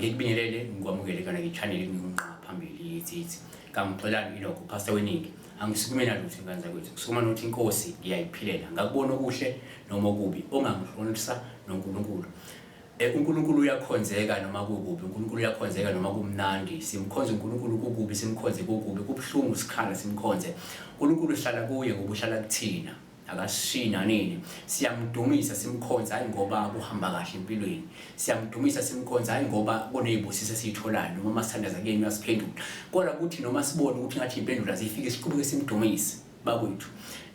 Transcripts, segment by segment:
Angikubingelele ngikwamukele kuyona ke channel ngingqa phambili yithi kangixolani ilokho pastor weningi. Angisukume nalutho ingane zakwethu. Kusukuma nokuthi inkosi ngiyayiphilela. Ngakubona okuhle noma okubi ongangihlonisa noNkulunkulu. UNkulunkulu uyakhonzeka noma kukubi, uNkulunkulu uyakhonzeka noma kumnandi. Simkhonze uNkulunkulu kukubi, simkhonze kukubi, kubuhlungu sikhala simkhonze. uNkulunkulu uhlala kuye ngoba uhlala kuthina. Akasishiyi nanini. Siyamdumisa simkhonze hayi ngoba kuhamba kahle empilweni. Siyamdumisa simkhonze hayi ngoba kunezibusiso esiyitholayo noma masithandaza kuyena uyasiphendula. Kodwa kuthi noma sibone ukuthi ngathi impendulo azifike siqhubeke simdumise bakwethu.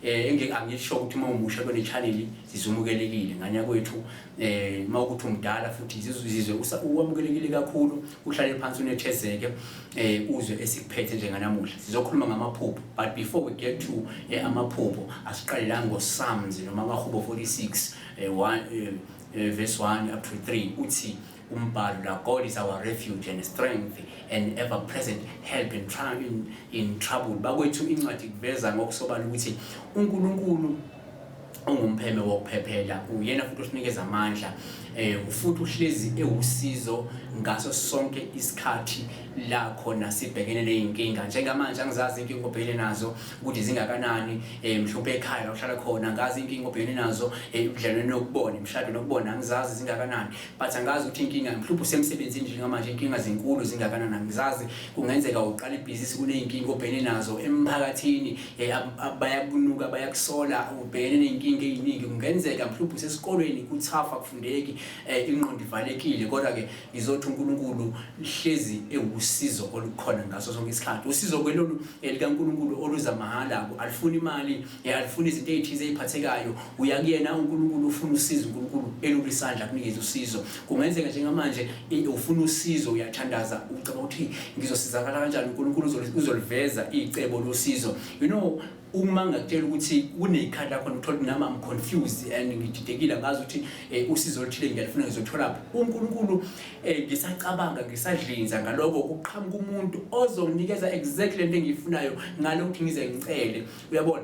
Engeke angisho ukuthi uma umusha kule channel sizumukelekile nganya kwethu, uma ukuthi umdala futhi zizwe uwamukelekile kakhulu, uhlale phansi unethezeke, uzwe esikuphethe njenganamuhla. Sizokhuluma ngamaphupho, but before we get to amaphupho asiqale la ngo Psalms noma amahubo 46 1 verse 1 up to 3. Uthi umbhalo la, God is our refuge and strength and ever present help in trouble. Bakwethu, incwadi kuveza ngokusobala ukuthi uNkulunkulu ungumpheme wokuphephela, uyena futhi osinikeza amandla, futhi uhlezi ewusizo ngaso sonke isikhathi la khona sibhekene nezinkinga. Njengamanje angizazi inkinga obhekene nazo ukuthi zingakanani, mhlawumbe ekhaya la uhlala khona, angazi inkinga obhekene nazo ebudlelwaneni nokubona, emshadweni nokubona, angizazi zingakanani, but angazi ukuthi inkinga mhlawumbe usemsebenzini njengamanje, inkinga zinkulu zingakanani, angizazi. Kungenzeka uqala ibhizinisi, kuneyinkinga obhekene nazo emphakathini, bayakunuka, bayakusola, ubhekene neyinkinga eziningi. Kungenzeka mhlawumbe usesikolweni, kuthafa kufundeki, ingqondo ivalekile. Kodwa ke ngizothi uNkulunkulu hlezi ewusizo olukhona ngaso sonke isikhathi. Usizo ke lolu likaNkulunkulu oluza mahala, alifuni imali, alifuni izinto ezithize eziphathekayo. Uya kuyena uNkulunkulu ufuna usizo, uNkulunkulu elula isandla kunikeza usizo. Kungenzeka njengamanje ufuna usizo, uyathandaza, ucabanga ukuthi ngizosizakala kanjani, uNkulunkulu uzoliveza icebo losizo. Uma ngakutshela ukuthi kunekhadi lakho, uthola nami I'm confused and ngididekile, ngazi ukuthi usizo oluthile ngiyalifuna, ngizothola phi. uNkulunkulu, ngisacabanga ngisadlinza ngaloko, kuqhamuka umuntu ozonginikeza exactly lento engiyifunayo ngalokuthi ngize ngicele. Uyabona,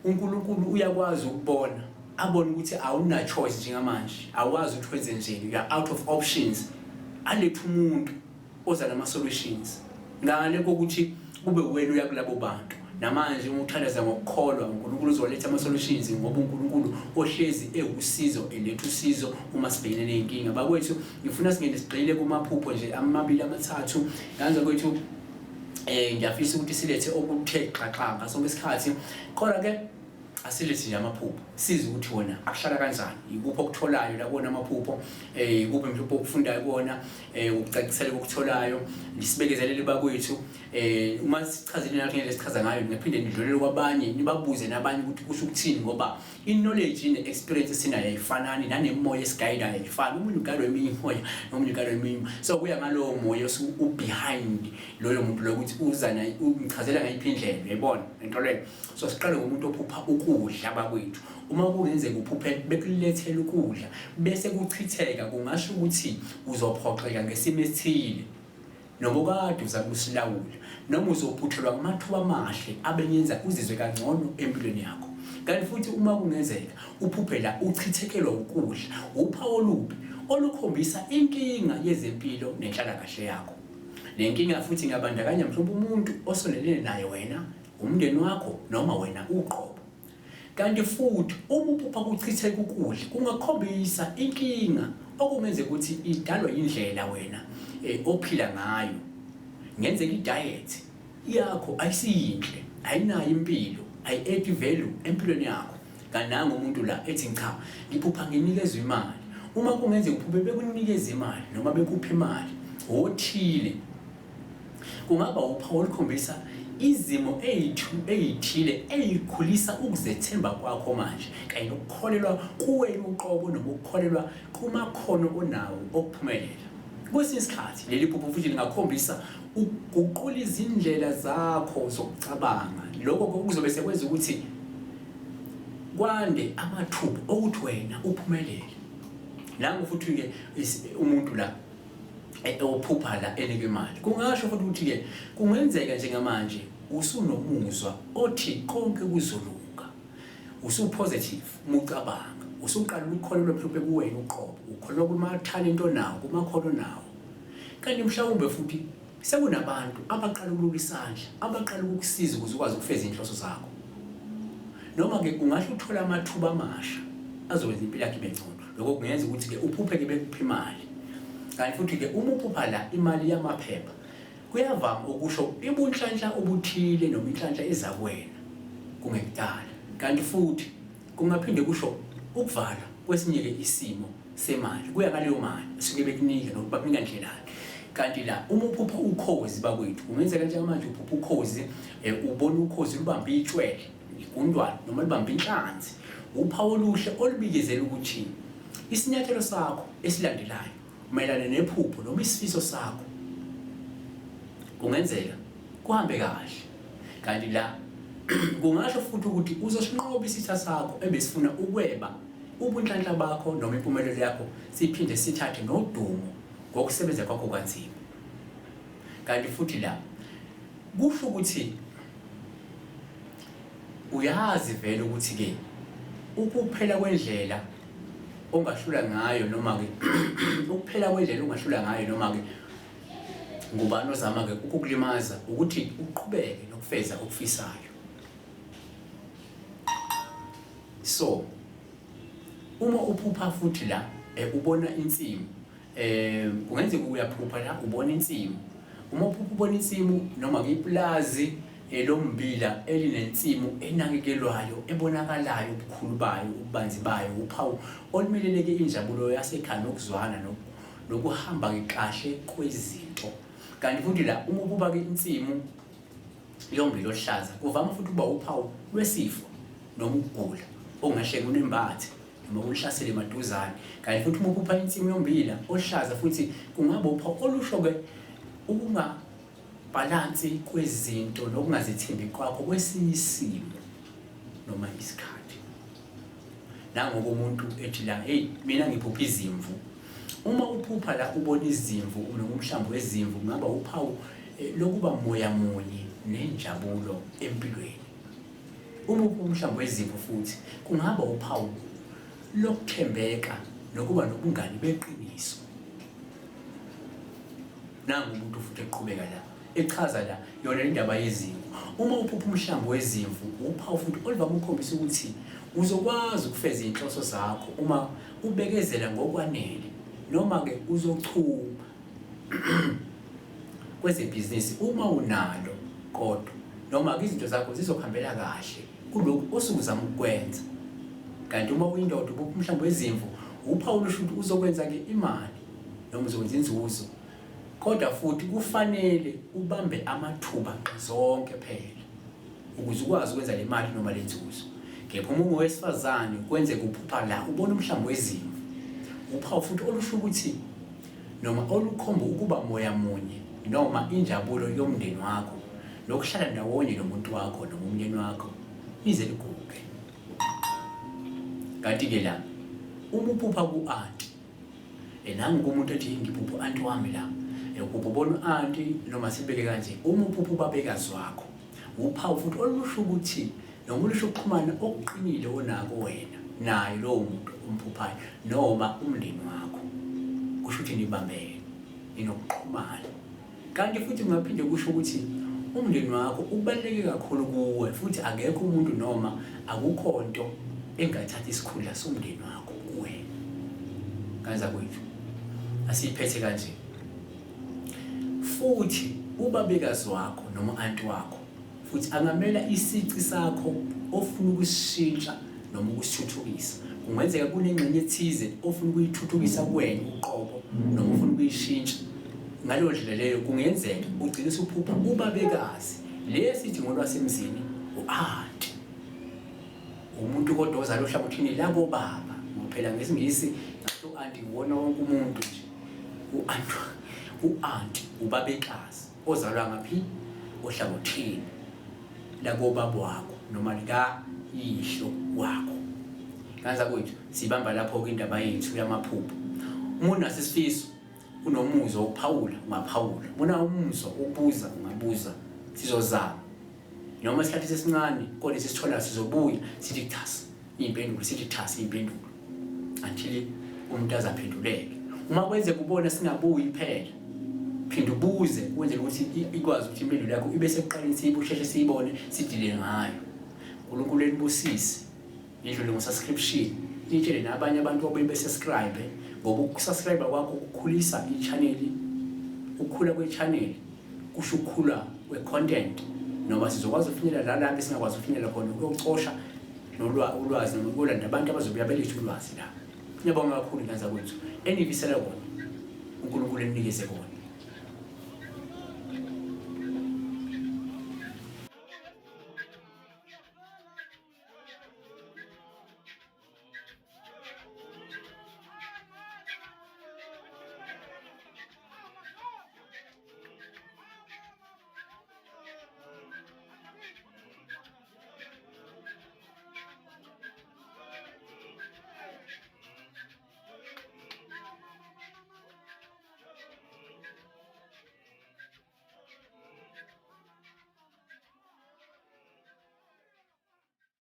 uNkulunkulu uyakwazi ukubona, abone ukuthi awuna choice njengamanje, awazi ukuthi wenze njeni, you are out of options, alethe umuntu oza nama solutions ngale kokuthi kube wena uya kulabo bantu. Namanje uma uthandaza ngokukholwa, uNkulunkulu uzoletha ama solutions, ngoba uNkulunkulu ohlezi ewusizo, eletha usizo uma sibhekene nezinkinga. Bakwethu, ngifuna singene sigxile kumaphupho nje amabili amathathu. Yanza kwethu, ngiyafisa ukuthi silethe okuthe xaxa ngaso sonke isikhathi, kodwa ke asilethe nje amaphupho size ukuthi wona akuhlala kanjani, ikuphi okutholayo la kuwona amaphupho, ikuphi mhlawumbe okufundayo kuwona, ukucacisela okutholayo. Nisibekezelele bakwethu, uma sichazile nathi ngendlela esichaza ngayo, ningaphinde nidlulele kwabanye, nibabuze nabanye ukuthi kusho ukuthini, ngoba i-knowledge ne-experience esinayo ayifanani, nanemoya esiguidayo ayifani. Omunye ugayidwa eminye imoya, nomunye ugayidwa eminye, so kuya ngalowo moya u-behind loyo muntu loyo ukuthi uza naye, umchazela ngayiphi indlela, uyayibona lento leyo. So siqale ngomuntu ophupha ukudla bakwethu. Uma kungenzeka uphuphe bekulethela ukudla bese kuchitheka, kungasho ukuthi uzophoxeka ngesimo esithile noma okade uza kusilawula, noma uzophuthelwa ngamathuba amahle abenyenza uzizwe kangcono empilweni yakho. Kanti futhi uma kungenzeka uphuphe la uchithekelwa ukudla, uphawu olubi olukhombisa inkinga yezempilo nenhlalakahle yakho. Le nkinga futhi ingabandakanya mhlawumbe umuntu osondelene naye wena, umndeni wakho, noma wena uqobo. Kanti futhi uma uphupha kuchitheka ukudla, kungakhombisa inkinga okungenzeka ukuthi idalwa indlela wena ophila ngayo. Ngenzeka i-diet yakho ayisiyinhle, ayinayo impilo, ayi-add value empilweni yakho. Kananga umuntu la ethi cha, ngiphupha nginikezwe imali. Uma kungenzeka uphuphe bekunikeza imali noma bekupha imali othile, kungaba uphawu olukhombisa izimo ey'thile ey'khulisa ukuzethemba kwakho manje kanye nokukholelwa kuwena uqobo noma ukukholelwa kumakhono onawo okuphumelela. Kwesinye isikhathi leli phupho futhi lingakhombisa ukuguqula izindlela zakho zokucabanga. Lokho kuzobe sekwenza ukuthi kwande amathuba okuthi wena uphumelele. Nangu futhi-ke umuntu la ophupha la enikwe imali, kungasho futhi ukuthi-ke kungenzeka njengamanje usunomuzwa othi konke kuzolunga, usu-positive uma ucabanga, usuqala ukukholelwa mhlawumbe kuwena uqobo, ukholelwa kumathalente onawo, kumakhono onawo. Kanti mhlawumbe futhi sekunabantu abaqala ukulula isandla, abaqala ukukusiza ukuze ukwazi ukufeza inhloso zakho. Noma-ke ungahle uthole amathuba amasha azokwenza impilo yakho ibe ngcono. Lokho kungenza ukuthi-ke uphuphe-ke bekupha imali. Kanti futhi-ke uma uphupha la imali yamaphepha, kuyavama ukusho ibunhlanhla obuthile noma inhlanhla eza kuwena kungekudala. Kanti futhi kungaphinde kusho ukuvala kwesinye-ke isimo semali, kuya ngaleyo mali esuke bekunika nokuthi bakunika ndlelani. Kanti la uma uphupha ukhozi bakwethu, kungenzeka njengamanje uphupha ukhozi, ubona ukhozi lubambe itshwele, igundwane noma lubambe inhlanzi, uphawu oluhle olubikezela ukuthi isinyathelo sakho esilandelayo mayelana nephupho noma isifiso sakho kungenzeka kuhambe kahle. Kanti la kungasho futhi ukuthi uzosinqoba isitha sakho ebesifuna ukweba ubunhlanhla bakho noma impumelelo yakho, siphinde sithathe nodumo ngokusebenza kwakho kanzima. Kanti futhi la kusho ukuthi uyazi vele ukuthi-ke ukuphela kwendlela ongahlula ngayo noma-ke ukuphela kwendlela ongahlula ngayo noma-ke ngubani ozama-ke ukukulimaza ukuthi uqhubeke nokufeza okufisayo. So uma uphupha futhi la ubona insimu, kungenzeka uyaphupha la ubona insimu. Uma uphupha ubona insimu noma kuyipulazi lombila elinensimu enakekelwayo ebonakalayo ubukhulu bayo, ububanzi bayo, uphawu olumeleleke injabulo yasekhaya nokuzwana nokuhamba kahle kwezinto. Kanti futhi la uma ububa-ke insimu yombila ohlaza kuvama futhi ukuba uphawu lwesifo noma ukugula okungahle kunembathe noma kuhlasele maduzane. Kanti futhi uma uphupha insimu yombila ohlaza futhi kungaba uphawu olusho-ke ukungabhalansi kwezinto nokungazithembi kwakho kwesinye isimo noma isikhathi. Nangoku umuntu ethi la, hey, mina ngiphupha izimvu. Uma uphupha la ubona izimvu noma umhlambi wezimvu kungaba uphawu lokuba moya munye nenjabulo empilweni. Uma uphupha umhlambi wezimvu futhi kungaba uphawu lokuthembeka nokuba nobungani beqiniso. Nangu umuntu futhi eqhubeka la echaza la yona indaba yezimvu. Uma uphupha umhlambi wezimvu uphawu futhi oluvame ukukhombisa ukuthi uzokwazi ukufeza iy'nhloso zakho uma ubekezela ngokwanele, noma-ke uzochuma kwezebhizinisi uma unalo kodwa, noma-ke izinto zakho zizokuhambela kahle kulokhu osuke uzama ukukwenza. Kanti uma uyindoda uphupha umhlambi wezimvu uphawu olusho ukuthi uzokwenza-ke imali noma uzokwenza inzuzo, kodwa futhi kufanele ubambe amathuba zonke phela ukuze ukwazi ukwenza le mali noma le nzuzo. Kepha uma ungowesifazane kwenzeka uphupha la ubona umhlambi wezimvu, uphawu futhi olusho ukuthi noma olukhomba ukuba moya munye noma injabulo yomndeni wakho nokuhlala ndawonye nomuntu wakho noma umyeni wakho nize liguge. Kanti-ke la uma uphupha ku-anti, nangu umuntu ethi ngiphupha u-anti wami la, uphupha ubona u-anti noma sibeke kanje, uma uphupha ubabekazi wakho uphawu futhi olusho ukuthi noma olusho ukuxhumana okuqinile onako wena naye lowo muntu omphuphayo noma umndeni wakho, kusho ukuthi nibambene, ninokuxhumana. Kanti futhi kungaphinde kusho ukuthi umndeni wakho ubaluleke kakhulu kuwe futhi akekho umuntu noma akukho nto engathatha isikhundla somndeni wakho kuwena. Kanza kwethu asiyiphethe kanje. Futhi ubabekazi wakho noma anti wakho futhi angamela isici sakho ofuna ukusishintsha noma ukusithuthukisa. Kungenzeka kunengxenye ethize ofuna ukuyithuthukisa kuwena uqobo noma ufuna ukuyishintsha. Ngaleyo ndlela leyo kungenzeka ugcine usuphupha ubabekazi le sithi ngolwasemzini u-anti, umuntu kodwa ozalwa ohlangothini lakobaba, ngoba phela ngesiNgisi ngathi u-anti uwona wonke umuntu nje. U-anti, u-anti ubabekazi ozalwa ngaphi? Ohlangothini lakobaba wakho noma likayihlo wakho. Kanza kwethu sibamba lapho-ke indaba yethu yamaphupho. Uma unaso isifiso, unomuzwa wokuphawula, ungaphawula. Uma unawo umuzwa wokubuza, ungabuza. Sizozama noma isikhathi sesincane kodwa esisitholayo sizobuya sithi thasi iy'mpendulo, sithi thasi iy'mpendulo until umuntu aze aphenduleke. Uma kwenzeka ubona singabuyi phela, Phinda ubuze ukwenzela ukuthi ikwazi ukuthi impendulo yakho ibe sekuqaleni siyibusheshe siyibone sidile ngayo. uNkulunkulu enibusise. Nidlule ngo-subscription nitshele nabanye abantu babuye be-subscribe ngoba ukusubscribe kwakho kukhulisa i-channel. Ukukhula kwe-channel kusho ukukhula kwe-content noma sizokwazi ukufinyelela la lapho esingakwazi ukufinyelela khona ukuyocosha ulwazi noma ukulanda abantu abazobuya belethe ulwazi la. Ngiyabonga kakhulu ngane zakwethu enifisela kona uNkulunkulu eninikeze kona.